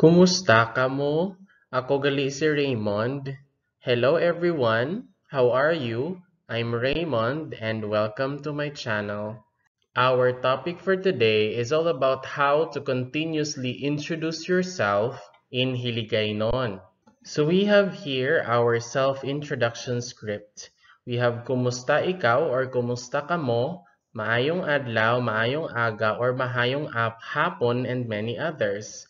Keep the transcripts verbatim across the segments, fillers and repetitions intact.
Kumusta kamo? Ako gali si Raymond. Hello everyone, how are you? I'm Raymond and welcome to my channel. Our topic for today is all about how to continuously introduce yourself in Hiligaynon. So we have here our self-introduction script. We have kumusta ikaw or kumusta kamo, maayong adlaw, maayong aga, or mahayong ap-, hapon, and many others.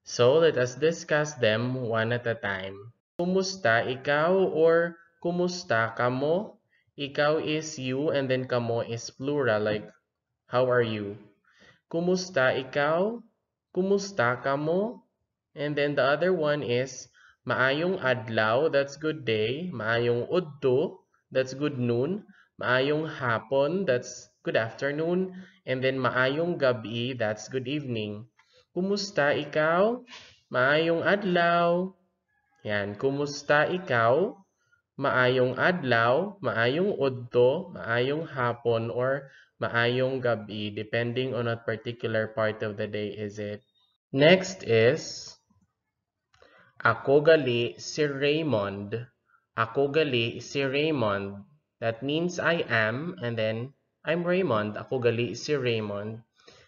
So let us discuss them one at a time. Kumusta ikaw or kumusta kamo? Ikaw is you and then kamo is plural, like, how are you? Kumusta ikaw? Kumusta kamo? And then the other one is maayong adlaw, that's good day. Maayong udto, that's good noon. Maayong hapon, that's good afternoon. And then maayong gabi, that's good evening. Kumusta ikaw? Maayong adlaw. Yan, kumusta ikaw? Maayong adlaw, maayong udto, maayong hapon, or maayong gabi, depending on what particular part of the day is it. Next is, ako gali si Raymond. Ako gali si Raymond. That means I am, and then I'm Raymond. Ako gali si Raymond.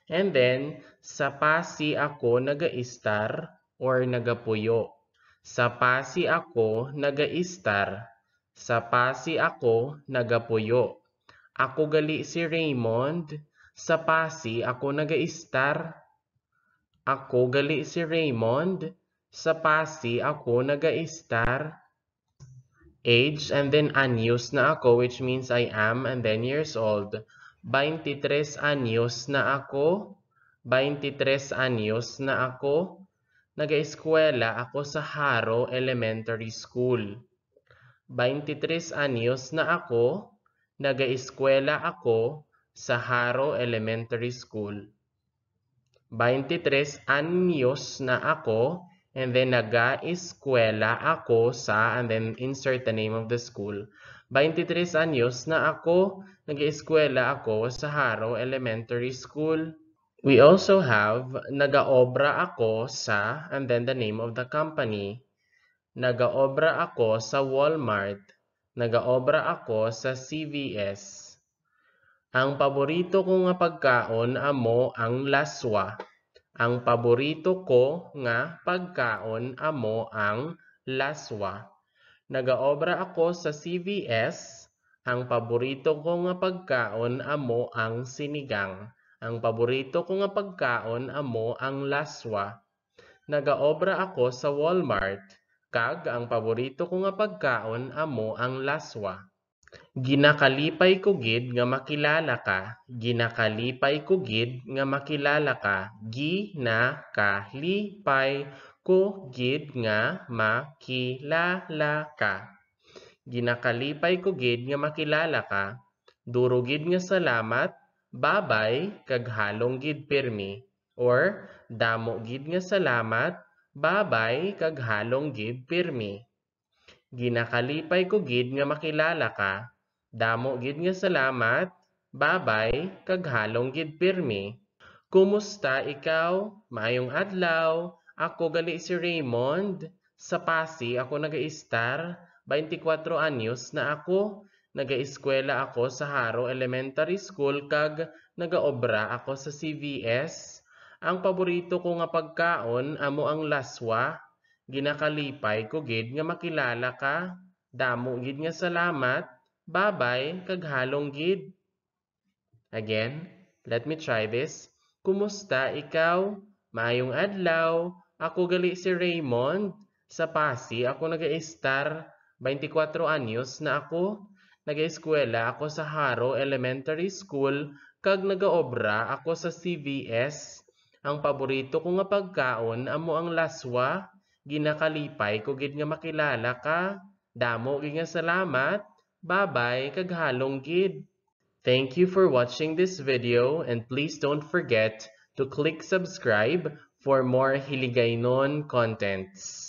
And then, sa Pasi ako nagaistar or nagapuyo. Sa Pasi ako nagaistar. Sa Pasi ako nagapuyo. Ako gali si Raymond. Sa Pasi ako nagaistar. Ako gali si Raymond. Sa Pasi ako nagaistar. Age, and then anyos na ako, which means I am, and then years old. Baintitres anyos na ako. Baintitres anyos na ako. Nagaeskwela ako sa Jaro Elementary School. Baintitres anyos na ako. Nagaeskwela ako sa Jaro Elementary School. Baintitres anyos na ako, and then nagaeskwela ako sa, and then insert the name of the school. Baintitres anyos na ako, nagaeskwela ako sa Jaro Elementary School. We also have nagaobra ako sa, and then the name of the company. Nagaobra ako sa Walmart. Nagaobra ako sa C V S. Ang paborito ko nga pagkaon amo ang laswa. Ang paborito ko nga pagkaon amo ang laswa. Nagaobra ako sa C V S. Ang paborito ko nga pagkaon amo ang sinigang. Ang paborito ko nga pagkaon amo ang laswa. Nagaobra ako sa Walmart, kag ang paborito ko nga pagkaon amo ang laswa. Ginakalipay ko gid nga makilala ka. Ginakalipay ko gid nga makilala ka. Ginakalipay ko gid nga makilala ka. Ginakalipay ko gid nga makilala ka. Duro gid nga salamat, babay, kag halong gid pirmi. Or, damo gid nga salamat, babay, kag halong gid pirmi. Ginakalipay ko gid nga makilala ka. Damo gid nga salamat, babay, kag halong gid pirmi. Kumusta ikaw? Maayong adlaw. Ako gali si Raymond. Sa Pasi ako nagaistar. Baintikwatro anyos na ako. Nagaeskwela ako sa Jaro Elementary School kag nagaobra ako sa C V S. Ang paborito ko nga pagkaon amo ang laswa. Ginakalipay ko gid nga makilala ka. Damo gid nga salamat. Babay, kag halong gid. Again, let me try this. Kumusta ikaw? Maayong adlaw. Ako gali si Raymond. Sa Pasi ako nagaistar. Baintikwatro anyos na ako. Nagaeskwela ako sa Jaro Elementary School kag nagaobra ako sa C V S. Ang paborito ko nga pagkaon amo ang laswa. Ginakalipay ko gid nga makilala ka. Damo gid nga salamat. Babay, kag halong gid. Thank you for watching this video, and please don't forget to click subscribe for more Hiligaynon contents.